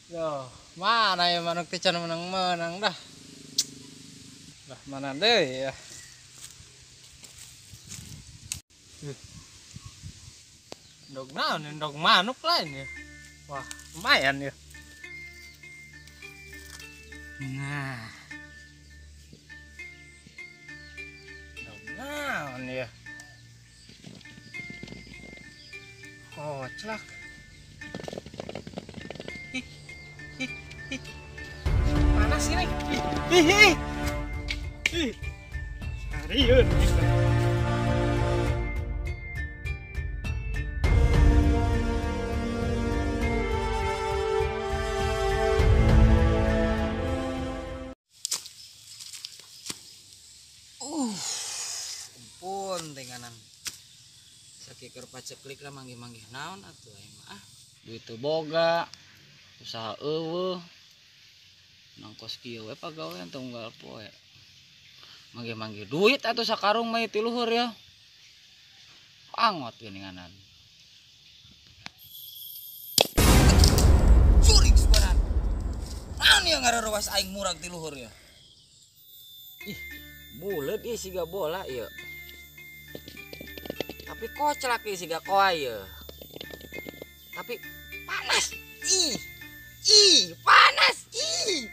Loh, mana ya manuk teh can menang-menang dah. Lah mana deh ya. Ndog naon, ndog manuk lain ya. Wah, lumayan ya. Nah. Ndog naon ya. Koclak. Ih, ih, ih. Panas ini. Ih, ih, ih. Ih. Serius. Ampun tenganan. Sakit keur paceklik lah manggih-manggih naon atuh aing mah ah. Duit teu boga, usaha eueuh. Nang kos kieu we pagawean tunggal poe. Manggih-manggih duit atuh sakarung mah ti luhur ya. Angot geuninganan. Curik subaran. Naon ieu ngarerewas aing murag ti luhur ya? Ih, buleut ieu siga bola ieu. Tapi koclak ieu siga koa ieu. Tapi panas. Ih. Ih, panas. Ih.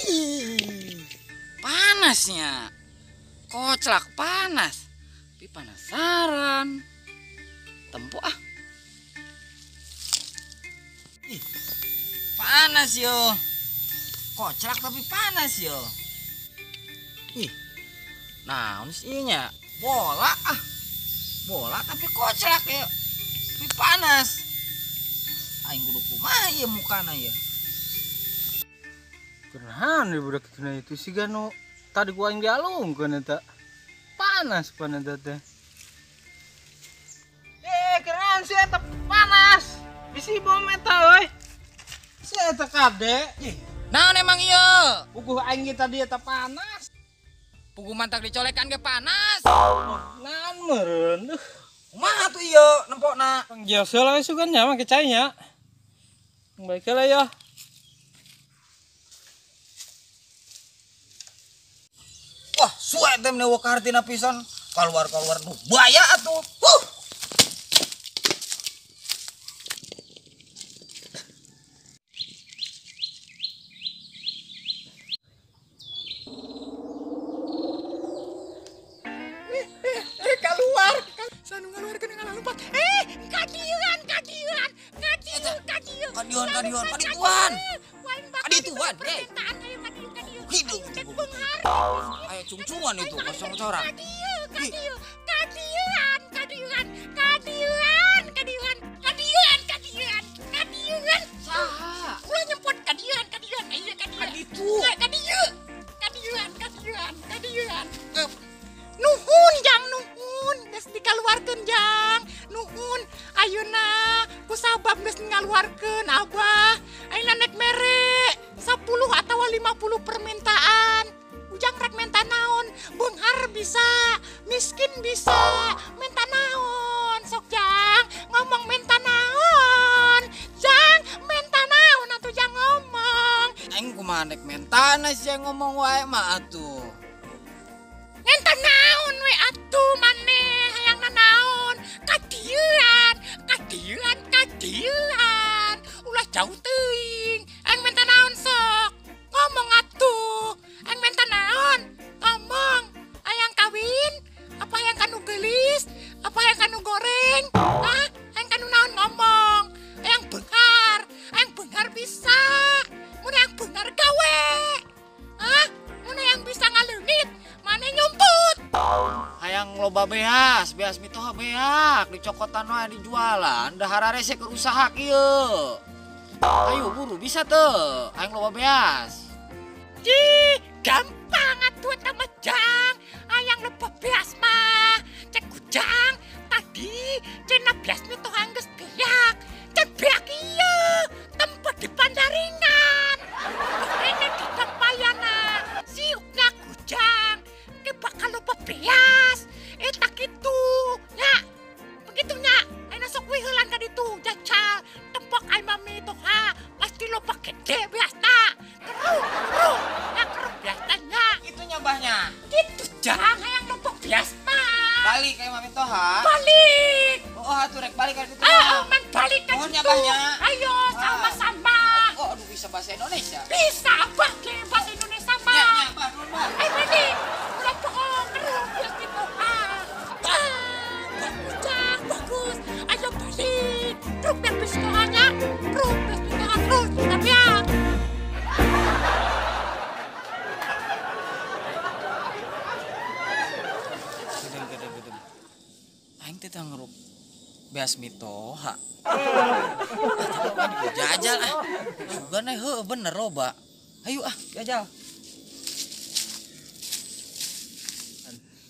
Ih. Panasnya. Koclak panas. Tapi penasaran. Tempo ah. Ih. Panas yo. Koclak tapi panas yo. Ih. Naon sih nya? Bola ah. Bola tapi koclak ya. Tapi panas. Aing kudu kumaha ieu mukana ya. Kunaon ieu budak kitu itu siga nu tadi ku aing dialungkeun eta. Panas pan eta teh. Keren sih eta panas. Bisi bom eta euy. Si eta kade. Ih, naon emang ieu? Puguh aing ge tadi eta panas. Puguh mantak dicolekan ge panas. Naon meureun. Kumaha tuh ieu nempokna? Panggios heula we sugan nya make cai nya. Baik heula ya. Wah, suwe teh meni wok hartina pisan. Kaluar-kaluar duh buaya atuh. Huh. Keluar. Sanu ngaluarkeun ngalalumpat. Kadieuan, kadieuan, kadieu, kadieu. Kadieuan, kadieuan, kadituan. Kadituan, hei. Hidung itu. Kayak cungcungan itu, kosong corak. Kadieu, kadieu, kadieuan, kadieuan, kadieuan, kadieuan, kadieuan, kadieuan, kadieuan. Saha? Ulah nyempot kadieuan, kadieuan, ieu kadieu. Kaditu. Kadieu. Kadieuan, kadieuan, kadieuan. Nuhun jang nuhun geus dikaluarkeun jang nuhun ayeuna ku sabab geus ngaluarkeun abah ayeuna nek mere 10 atawa 50 permintaan ujang rek menta naon beunghar bisa miskin bisa menta naon sok jang ngomong menta naon jang menta naon atuh jang ngomong aing kumaha nek mentana sia ngomong wae mah atuh. Menta naon we atuh maneh hayang nanaon kadieuan kadieuan kadieuan ulah jauh teuing aing menta naon sok ngomong atuh aing menta naon ngomong hayang kawin apa hayang kanu geulis apa hayang kanu goreng hah hayang kanu naon ngomong hayang beunghar bisa mun hayang beunghar gawe hah mun hayang bisa ngaleungit maneh nyumput. Hayang loba beas, beas mitoha beak, dicokotan wae dijualan, da hararese keur usaha kieu. Ayo buru bisa teu, hayang loba beas. Cih, gampang atuh eta mah jang. Hayang loba beas mah. Cek ujang tadi cenah beas mitoha geus beak. Cek beak ieu tempat di Pandaringan. Rene di Tempayana. Siukna kujang. Ke bakal loba beas. Eta kitu nya. Begitu nya. Ayeuna sok wiheulan ka ditu jacal. Tempok ai mami toha pasti loba gede. atuh rek balik ka ditu. Ah, man balik ka Nuhun ditu. ya, Bah, nya. Ayo sama-sama. Oh, aduh bisa bahasa Indonesia. Bisa Abah ge bahasa Indonesia mah. Nya, nya, Bah, nuhun, Bah. Ayo balik. Ulah bohong keruk geus gitu. Ah. Bagus, Cang, bagus. Ayo balik. Truk yang sekolahnya, truk geus mitoha terus. Tapi ya. Gedeng gedeng gedeng. Aing teh teu ngerup beas mitoha. Ah, jajal ah. Sugan eh heueuh bener loba. Hayu ah, jajal.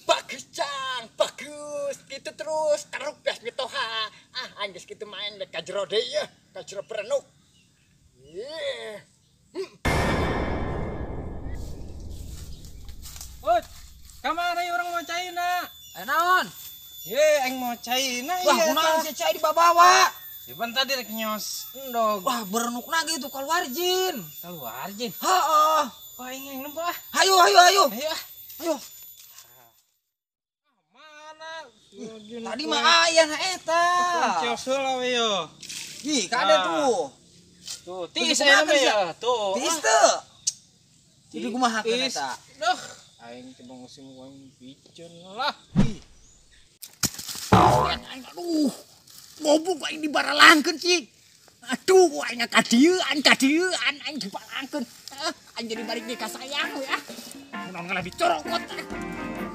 Bagus, Cang, bagus. Gitu terus keruk beas mitoha. Ah, aing geus kitu main ka jero deui yeuh, ka jero berenuk. Ye. Ut, kamana ieu urang mau caina? Eh naon? Ye, aing mau caina Wah, ieu. kunaon si cai dibabawa? Ya pan tadi rek nyos endog. Wah, berenukna gitu keluar jin. Keluar jin. Heeh. Wah, aing yang nempo ah. Hayu, hayu, hayu. Ayo ah. Ayo. Mana? Tadi mah aya na eta. Cios heula we yo. Ih, kade Ah. tuh. Tuh, tiis Kumaha aya mah teh, ya. Tuh. Tiis ah. teu. Jadi kumaha keun Tiis. eta? Duh, aing coba musim aing picun lah. Aduh, goblok aing dibaralangkeun cik. Aduh, aing kadieuan, kadieuan aing dibaralangkeun. Ah, aing jadi balik deui ka sayang we ah. Mun ngalah dicorokot.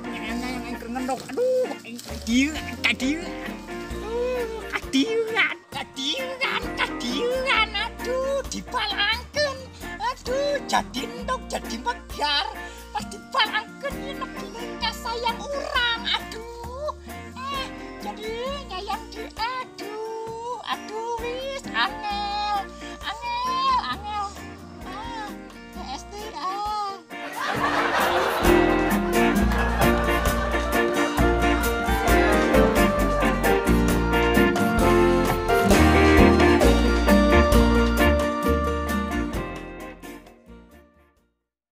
Nyang aing keur ngendok. Aduh, aing kadieuan, kadieuan. Aduh, kadieuan, kadieuan, kadieuan. Aduh, dibalangkeun. Aduh, jadi endok, jadi megar. Pas dibalangkeun ieu nebine ka sayang urang. Aduh. Jadi nyayang di aduh, aduh wis aneh.